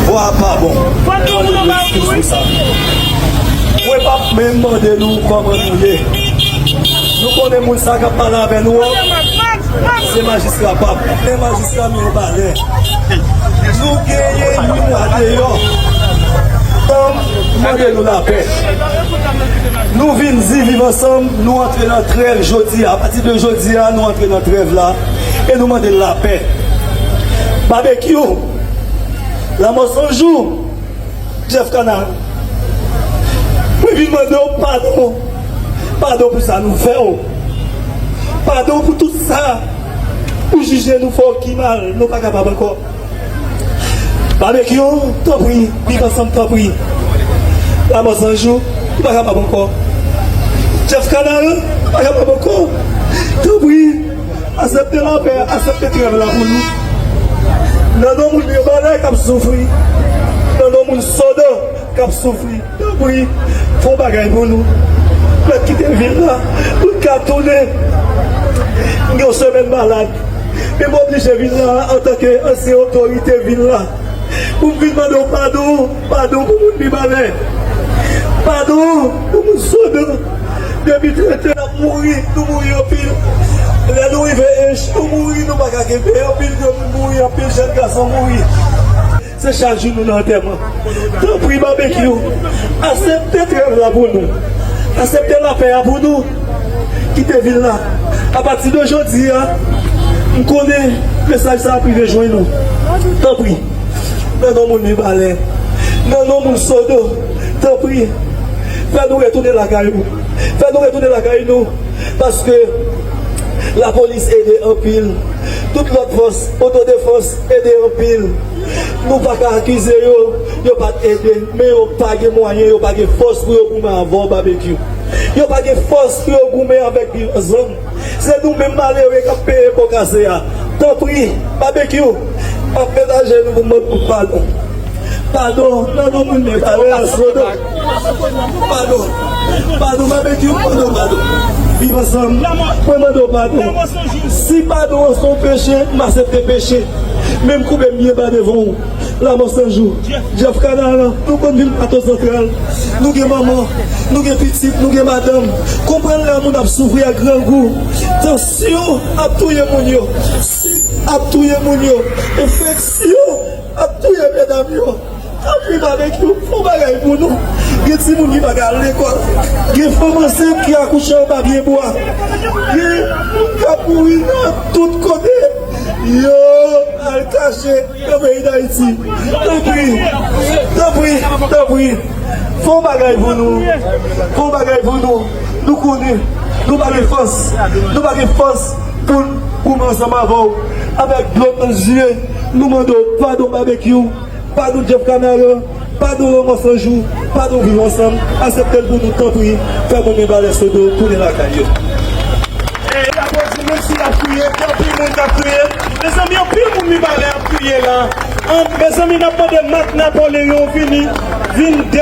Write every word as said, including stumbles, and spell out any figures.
Vwa pa bon. Mande eskiz pou sa. Mwen p ap menm mande nou kòman nou ye. Nou konnen moun sa k ap pale avè nou an, se majistra Pap. Men majistra Mibalè. Nou genyen yon mwa deyò. Ansanm, mande nou lapè. Nou vin di viv ansanm, nou antre nan trèv jodi a. Apati de jodi a, nou antre nan trèv la. E nou mande lapè. Babekyou, Lanmò Sanjou, Jeff Canal. Mwen vin mande w padon. Padon pou sa nou fè w. Padon pou tout sa ou jije nou fè w ki mal, nou pa kapab ankò. Babekyou, tanpri, viv ansanm, tanpri. Lanmò Sanjou, nou pa kapab ankò. Jeff Canal, nou pa kapab ankò. Tanpri, aksepte lapè, aksepte trèv la pou nou. Nan non moun Mibalè k ap soufri. Nan non moun Sodo k ap soufri. Tanpri, fè yon bagay pou nou. Mèt kite vil la pou n ka tounen. M gen yon semèn malad. Men m oblije vin la antanke ansyen otorite vil la. Pou m vin mande w padon, padon pou moun Mibalè. Padon pou moun Sodo. Depi trente n ap mouri, nou mouri anpil. Lè nou rive Ench, nou mouri, nou pa ka kenbe. Anpil granmoun mouri, anpil jèn gason mouri. Se chak jou nou nan antèman. Tanpri, Babekyou, aksepte trèv la pou nou. Aksepte lapè a pou nou. Kite vil la. Apati de jodi a, m konnen mesaj sa ap rive jwenn ou. Tanpri, nan non moun Mibalè, nan non moun Sodo, tanpri, fè nou retounen lakay nou. Fè nou retounen lakay nou. Paske lapolis ede anpil. Tout lòt fòs, otodefans, ede anpil. Nou pa ka akize yo, yo pa t ede, men yo pa gen mwayen, yo pa gen fòs pou yo goumen avè w, Babekyou. Yo pa gen fòs pou yo goumen avèk Viv Ansanm. Se nou menm malere k ap peye po kase a. Tanpri, Babekyou, m ap met ajenou pou m mande w padon. Padon, nan non moun Mibalè, Sodo. Padon. Padon, Babekyou, padon, padon. Viv Ansanm, mwen mande w padon. Si padon an se yon peche, m aksepte peche. Men m koube m byen ba devan w. Lanmò Sanjou, Jeff Canal, nou konn vil Plato Santral. Nou gen manman, nou gen pitit, nou gen madanm. Konprann lè moun ap soufri ak grangou. Tansyon ap touye moun yo. Sik ap touye moun yo. Enfeksyon ap touye medam yo. Tanpri, Babekyou, fè yon bagay pou nou. Gen timoun ki pa ka al lekòl. Gen fanm ansent ki akouche anba pye bwa. Gen moun k ap mouri nan tout kote. Yo al kache nan peyi Dayiti. Tanpri, tanpri, tanpri. Fè yon bagay pou nou. Fè yon bagay pou nou. Nou konnen nou pa gen fòs. Nou pa gen fòs pou n goumen ansanm avè w. Avèk dlo nan zye, nou mande w padon, Babekyou. Padon Jeff Canal, padon Lanmò Sanjou, padon Viv Ansanm, aksepte l pou nou, tanpri, fè moun Mibalè Sodo tounen lakay yo. E y ap di, menm si y ap kriye, gen anpil moun k ap kriye. Mezanmi, anpil moun Mibalè ap kriye la. An, mezanmi, n ap mande Mak Napoleyon vini, vin delivre.